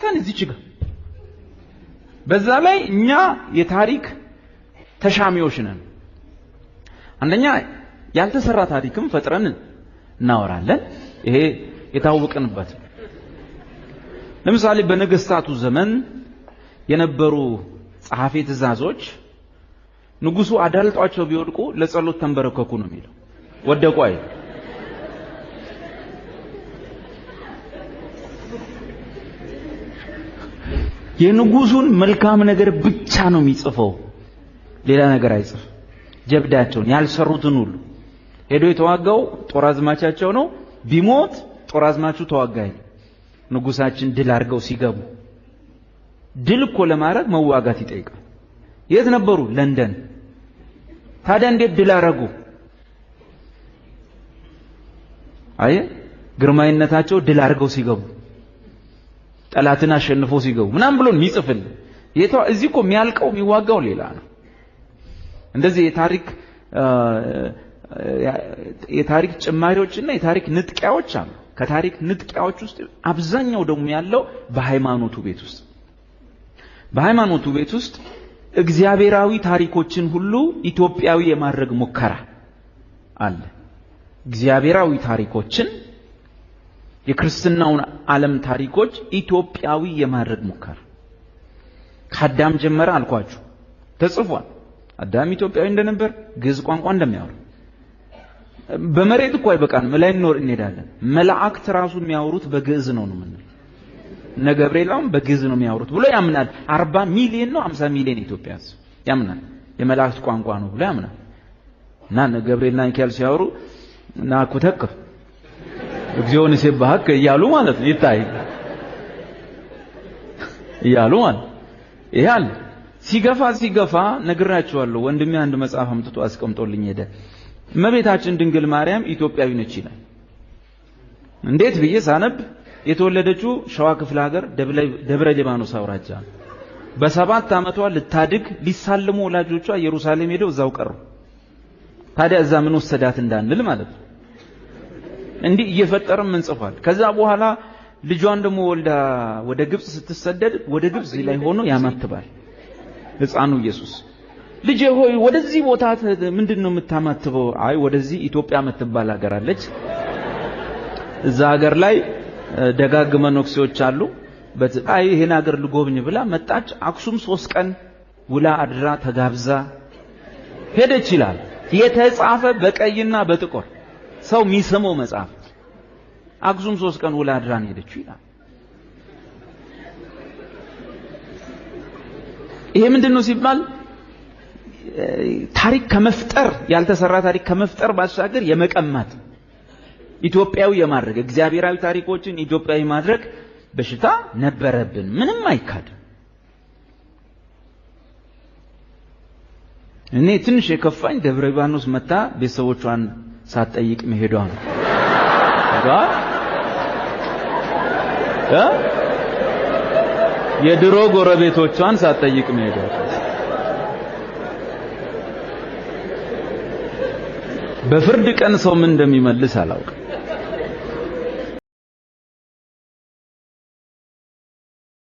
አምጥተን እዚች ጋር በዛ ላይ እኛ የታሪክ ተሻሚዎች ነን። አንደኛ ያልተሰራ ታሪክም ፈጥረን እናወራለን። ይሄ የታወቅንበት። ለምሳሌ በነገስታቱ ዘመን የነበሩ ጸሐፊ ትእዛዞች ንጉሱ አዳልጧቸው ቢወድቁ ለጸሎት ተንበረከኩ ነው የሚለው። ወደቁ አይደል? የንጉሱን መልካም ነገር ብቻ ነው የሚጽፈው፣ ሌላ ነገር አይጽፍ። ጀብዳቸውን ያልሰሩትን ሁሉ ሄዶ የተዋጋው ጦር አዝማቻቸው ነው። ቢሞት ጦር አዝማቹ ተዋጋ አይልም። ንጉሳችን ድል አድርገው ሲገቡ ድል እኮ ለማድረግ መዋጋት ይጠይቃል። የት ነበሩ? ለንደን። ታዲያ እንዴት ድል አረጉ? አየ ግርማዊነታቸው ድል አድርገው ሲገቡ ጠላትን አሸንፈው ሲገቡ ምናምን ብሎ የሚጽፍል እዚህ እኮ የሚያልቀው የሚዋጋው ሌላ ነው። እንደዚህ የታሪክ ጭማሪዎችና የታሪክ ንጥቂያዎች አሉ። ከታሪክ ንጥቂያዎች ውስጥ አብዛኛው ደግሞ ያለው በሃይማኖቱ ቤት ውስጥ በሃይማኖቱ ቤት ውስጥ እግዚአብሔራዊ ታሪኮችን ሁሉ ኢትዮጵያዊ የማድረግ ሙከራ አለ። እግዚአብሔራዊ ታሪኮችን የክርስትናውን ዓለም ታሪኮች ኢትዮጵያዊ የማድረግ ሙከራ ከአዳም ጀመረ አልኳችሁ፣ ተጽፏል። አዳም ኢትዮጵያዊ እንደነበር ግዕዝ ቋንቋ እንደሚያወራ በመሬት እኮ አይበቃንም፣ ላይ እንኖር እንሄዳለን። መላእክት ራሱ የሚያወሩት በግዕዝ ነው ነው የምንለው። እነ ገብርኤል አሁን በግዕዝ ነው የሚያወሩት ብሎ ያምናል። 40 ሚሊዮን ነው 50 ሚሊዮን ኢትዮጵያ ሕዝብ ያምናል። የመላእክት ቋንቋ ነው ብሎ ያምናል። እና እነ ገብርኤልና ሚካኤል ሲያወሩ ናኩተክ እግዚኦን ይሴብሐከ እያሉ ማለት ነው ይታይ እያሉ ማለት ይሄ አለ። ሲገፋ ሲገፋ ነግራችኋለሁ። ወንድሜ አንድ መጽሐፍ አምጥቶ አስቀምጦልኝ ሄደ። እመቤታችን ድንግል ማርያም ኢትዮጵያዊ ነች ይላል። እንዴት ብዬ ሳነብ የተወለደችው ሸዋ ክፍለ ሀገር ደብረ ሊባኖስ አውራጃ በ7 ዓመቷ ልታድግ ሊሳልሙ ወላጆቿ ኢየሩሳሌም ሄደው እዛው ቀሩ። ታዲያ እዛ ምን ወሰዳት እንዳንል ማለት ነው። እንዲህ እየፈጠረም እንጽፋል። ከዛ በኋላ ልጇን ደግሞ ወልዳ ወደ ግብጽ ስትሰደድ ወደ ግብጽ ላይ ሆኖ ያማትባል ሕፃኑ ኢየሱስ። ልጄ ሆይ ወደዚህ ቦታ ምንድነው የምታማትበው? አይ ወደዚህ ኢትዮጵያ የምትባል ሀገር አለች። እዛ ሀገር ላይ ደጋግ መነኩሴዎች አሉ። አይ ይሄን ሀገር ልጎብኝ ብላ መጣች። አክሱም 3 ቀን ውላ አድራ ተጋብዛ ሄደች ይላል። የተጻፈ በቀይና በጥቁር ሰው የሚሰማው መጽሐፍ። አክሱም 3 ቀን ውላ አድራ ሄደች ይላል። ይሄ ምንድነው ሲባል ታሪክ ከመፍጠር ያልተሰራ ታሪክ ከመፍጠር ባሻገር የመቀማት ኢትዮጵያዊ የማድረግ እግዚአብሔራዊ ታሪኮችን ኢትዮጵያዊ ማድረግ በሽታ ነበረብን። ምንም አይካድም። እኔ ትንሽ የከፋኝ ደብረ ሊባኖስ መታ ቤተሰቦቿን ሳትጠይቅ መሄዷ ነው። የድሮ ጎረቤቶቿን ሳትጠይቅ መሄዷ። በፍርድ ቀን ሰው ምን እንደሚመልስ አላውቅም።